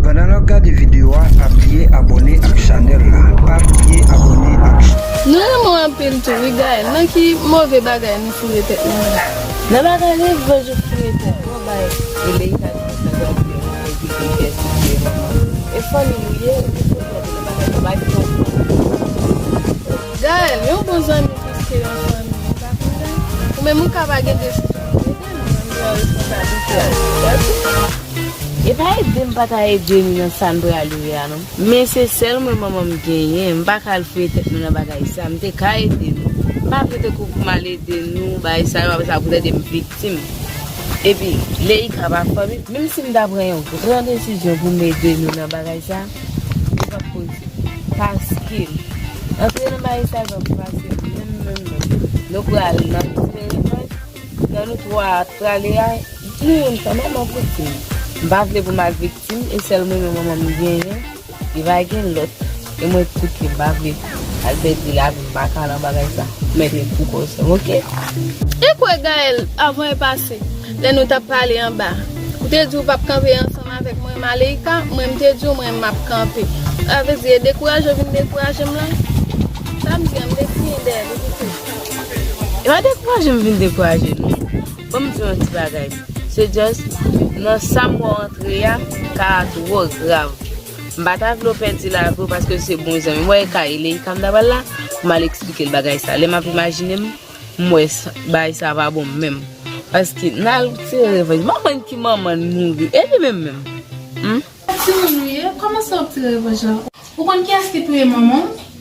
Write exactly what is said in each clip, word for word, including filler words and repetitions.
Pandan l ap gade videyo a, pa bliye abòne ak chanèl la. Pa bliye abòne ak ch- Nou renmen w anpil tou wi Gaëlle, nan ki move bagay nou foure tèt nou la? Nan bagay revanj ou foure tèt ou bay e Leïka di konsa gade ou fè di konfyans li fè manman. E fanmi nou ye, ou foure tèt ou nan bagay sa, pa gen yon fanmi. Gaëlle, yon bon zanmi plis ke yon fanmi, ou pa konprann? Ou menm ou ka pa gen desizyon pou ede m, men m pran responsablite a. E pa ede m pa ta ede nou nan sa n pral ye a non. Men se sèl mwen manman m genyen, m pa ka al foure tèt mwen nan bagay sa, m te ka ede nou. M pa vle tankou pou m al ede nou, bagay sa yo, apre sa pou tande m viktim. Epi, Leïka pa fanmi, menm si m ta pran yon gran desizyon pou m ede nou nan bagay sa, li p ap posib. Paske, antre nan bagay sa, li p ap fasil, menm, menm, menm. Nou pral nan tire revanj, nan nou twa prale a, nou youn kanmenm an viktim. M pa vle pou m al viktim, e sèl mwen menm manman m genyen, li pa gen lòt. E mwen tout ke m pa vle al pèdi lavi m, m pa ka nan bagay sa. Mèt li pou kò sa, oke? E kwè Gaëlle avan e pase, lè nou t ap pale anba. Ou te di w p ap kanpe ansanm avèk mwen, Maleika, mwen m te di w mwen m ap kanpe. Sa vle di e dekouraje w vin dekouraje m la? Sa m di an, m te siyen dèyè li tou. E pa dekouraje m vin dekouraje nou. Ban m di w yon ti bagay. Se just nan sa m wè w antre a, ka twò grav. M pa ta vle w pèdi lavi w paske se bon zanmi m. Wè e ka e Leïka m ta pral la pou m al eksplike l bagay sa. Lè m ap imajine m, m wè bagay sa pa bon menm. Paske n al tire revanj. M pa konn ki manman n mouri. E li menm menm. Hmm? Timoun ou ye, kòman sa w ap tire revanj la? Ou konn kiyès ki touye manman w?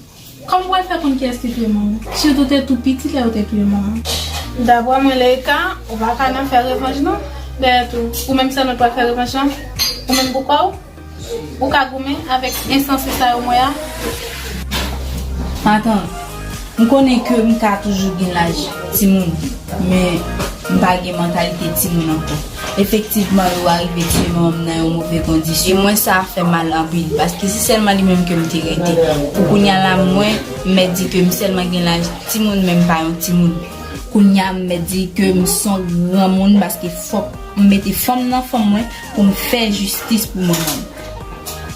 Kòman w pral fè konn kiyès ki touye manman w? Sitou te tou piti lè yo te touye manman w. Daprè mwen, Leïka, ou pa ka nan fè revanj non. Dayè tou, ou menm sèlman t pral fè revanj lan? Ou menm pou kò w? Ou ka goumen avèk ensanse sa yo m wè a? Matant, m konnen ke m ka toujou gen laj timoun, men m pa gen mantalite timoun ankò. Efektivman, yo arive tiye manman m nan yon move kondisyon. E mwen, sa fè mal anpil, paske se sèlman li menm ke m te rete. Pou kounye a la, mwen, m mèt di ke m sèlman gen laj timoun, men m pa yon timoun. Kounye a, m mèt di ke m s on granmoun, paske fòk m mete fanm nan fanm mwen pou m fè jistis pou manman m.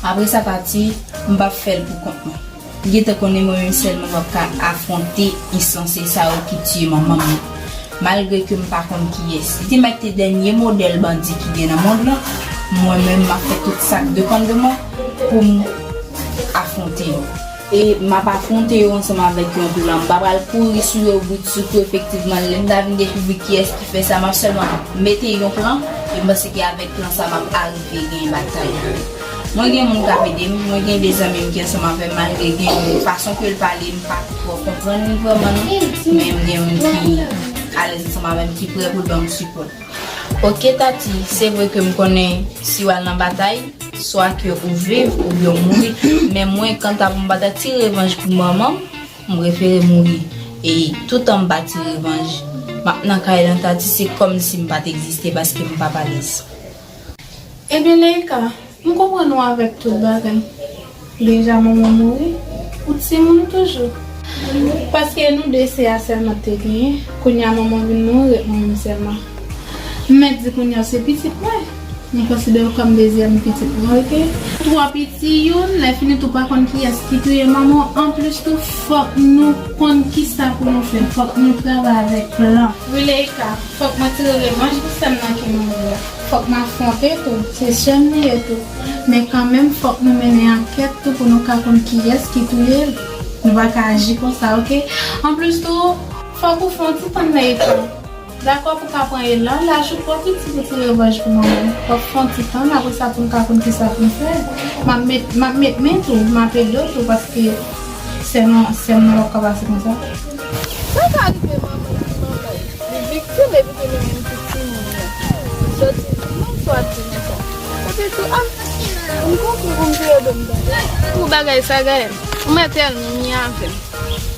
Apre sa, Tati, m p ap fè l pou kont mwen. M gentan konnen mwen menm sèlman m p ap ka afwonte ensanse sa yo ki tiye manman m nan. Malgre ke m pa konn kiyès. Li te mèt te dènye modèl bandi ki gen nan mond lan, mwen menm m ap fè tout sa k depann de mwen pou m afwonte yo. E m ap afwonte yo ansanm avèk yon plan. M pa pral kouri sou yo britsou tou, efektivman, lè m ta vin dekouvri kiyès ki fè sa, m ap sèlman mete yon plan, e m panse ke avèk plan sa, m ap arive gen batay nan men. Mwen gen moun k ap ede m, mwen gen de zanmi m ki ansanm avè m, malgre gen yon fason ke l pale, m pa twò konprann li vrèman non, men m gen moun ki alèz ansanm avè m, ki prè pou l ban m sipò. Ok Tati, se vre ke m konnen si w al nan batay, swa ke ou viv oubyen w mouri, men mwen kanta pou m pa ta tire revanj pou manman m, m prefere mouri. E toutan m pa tire revanj, m ap nan kay lan Tati, se kòmsi m pa t egziste paske m pap alèz. Ebyen Leïka, m konprann ou avèk tout bagay. Deja manman mouri, ou timoun toujou. Paske nou de se a sèlman te genyen, kounye a manman vin mouri ret mwen menm sèlman. M mèt di kounye a se pitit mwen. M konsidere w kòm dezyèm pitit mwen, ok? Twò piti youn, lè fini tou pa konn kiyès ki touye manman w. Anplis tou, fòk nou konn kisa pou nou fè. Fòk nou travay avèk plan. Wi Leïka, fòk mwen tire revanj pou sè m nan ki mouri a. Fòk m afwonte tou, se sè m li ye tou. Men kanmenm, fòk nou mennen ankèt tou pou nou ka konn kiyès ki touye l. Nou pa ka aji konsa, ok? Anplis tou, fòk ou fè yon ti tann Leïka. Dakò pou ka pran elan, laj ou twò piti pou tire revanj pou manman. W ap fè yon ti tann, apre sa pou n ka konn kisa pou n fè. M ap met, m ap met men tou, m ap ede w tou, paske sè m, sè m nan w ap ka pase konsa. Sa ka rive manman ki manman, li viktim epi ke li menm ki timoun nan. Soti di non, swa di non sa. Epi tou, a m, m konprann pou m te ede m tande. Pou bagay sa, Gaëlle, ou mèt tèlman mi avè m.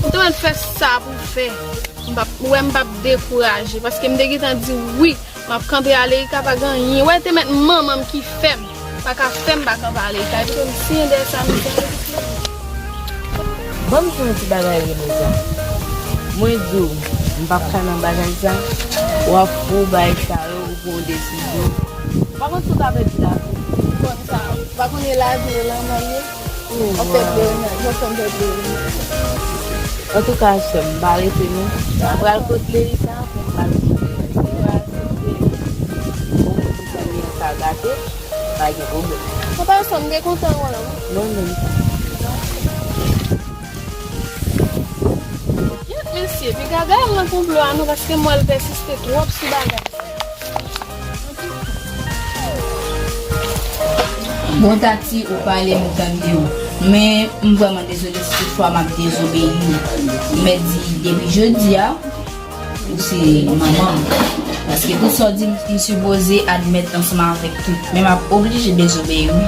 Ou te mèt fè sa pou w fè. M p ap, ou wè m p ap dekouraje, paske m te gentan di wi, m ap kanpe a Leïka, pa gen anyen. Wè, te mèt manman m ki fè m pa ka fè m pa kanpe a Leïka, epi ke m siyen dèyè sa m di a. Ban m di w yon ti bagay, Reloza. Mwen di w, m p ap ka nan bagay sa. W ap fou bagay sa yo, ou pran yon desizyon. M pa konn si w ta pèdi lavi w. Konn sa. Pa konnen lavi yo la, mwen ye. Mwen fè vle nan, mwen fè vle nan. Antouka, sè m, m pa rete non. Mwen pral kot Leïka pou m pale. Mwen pral kot Leïka. Bon, pou zanmi an ka gate, pa gen pwoblèm. Papa, sè m te kontan wè w. Mwen menm. Yot mesye, piga gade nan konplo a non, paske m wè l pèsiste twòp sou bagay. Bon, Tati, ou pale, m tande w. Men, m vrèman dezole si tout fwa m ap dezobeyi w. M mèt di, depi jodi a, ou se manman m. Paske tout sa w di m, m sipoze admèt ansanm avèk tout. Men m ap oblije dezobeyi w.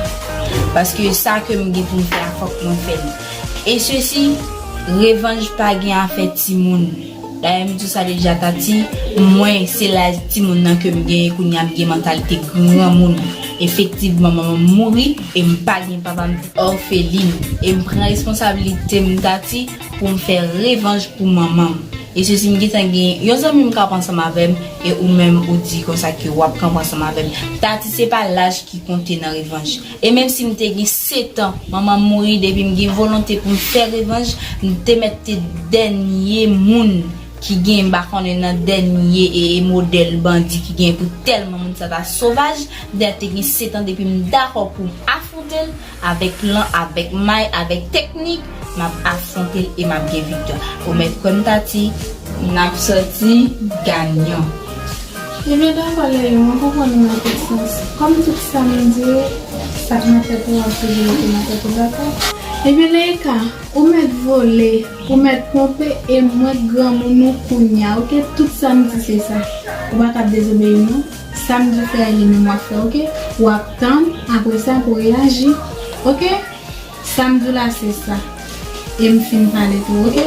Paske sa ke m gen pou m fè a, fòk mwen fè l. E sesi, revanj pa gen afè timoun. Dayè, m di w sa deja, Tati, mwen, se laj timoun nan ke m genyen kounye a, m gen mantalite granmoun. Efektivman, manman m mouri, e m pa gen papa, m orfelin. E m pran responsablite m, Tati, pou m fè revanj pou manman m. E sesi, m gentan gen yon zanmi m k ap ansanm avè m, e ou menm, ou di konsa ke w ap kanpe ansanm avè m. Tati, se pa laj ki konte nan revanj. E menm si m te gen sèt an, manman m mouri, depi m gen volonte pou m fè revanj, m te mèt te dènye moun ki gen, m pa konnen nan dènye e, e modèl bandi ki gen pou tèlman moun sa ta sovaj, m te, te gen sèt an depi m dakò pou m afwonte l avèk plan, avèk may, avèk teknik, m ap afwonte l e m ap gen viktwa. Ou mèt kwè m, Tati, n ap sòti ganyan. Ebyen, dakò, Leïka, mwen konprann ou nan tout sans. Kòm tout sa m di w, sa k nan tèt ou, w ap toujou rete nan tèt ou, dakò? Ebyen, Leïka, ou mèt vole, ou mèt ponpe, e mwen granmoun ou kounye a, oke? Tout sa m di, se sa. Ou pa kab dezobeyi, non. Sa m di w fè a, li menm w ap fè, oke? W ap tann, apre sa, pou w reyaji, oke? Sa m di w la, se sa. E m fin pale tou, oke?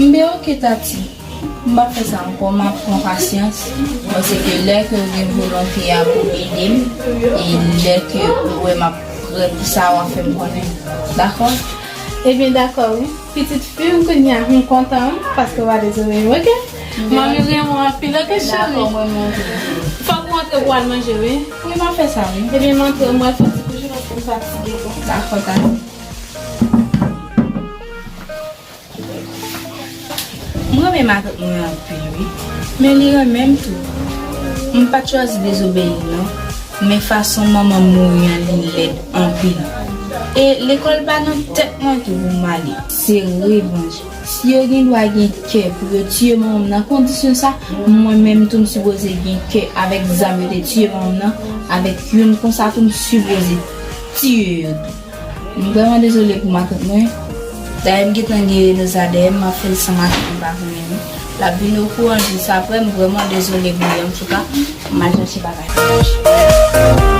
M ben oke, Tati. M p ap fè sa ankò, m ap pran pasyans. Paske lè ke w gen volonte a pou ede m, e lè ke ou wè m ap prè pou sa, w ap fè m konnen. Dakò? Ebyen, dakò, wi. Pitit fi m kounye a, m kontan, wi, paske w pa dezobeyi m, oke? Manmi renmen w anpil, oke, cheri? Dakò, mwen, mwen tou. Fòk m antre pou al manje, wi. Wi, m ap fè sa, wi. Ebyen, m antre, mwen fè ti kouche paske m fatige tou. Dakò, Tati. M renmen matant mwen anpil, wi. Men li renmen m tou. M pa t chwazi dezobeyi l, non. Men fason manman m mouri an, li lèd anpil. E lekòl pa nan tèt mwen tou pou m ale. Se revanj. Si yo gen dwa gen kè pou yo tiye manman m nan kondisyon sa, mwen menm tou m sipoze gen kè avèk zam yo te tiye manman m nan, avèk youn konsa tou m sipoze tiye yo tou. M vrèman dezole pou matant mwen. Dayè m gentan gen Renosa dèyè m, m ap fè l san matant m pa konnen non. L ap vin okouran jis aprè, m vrèman dezole pou li. Antouka, m al chache bagay.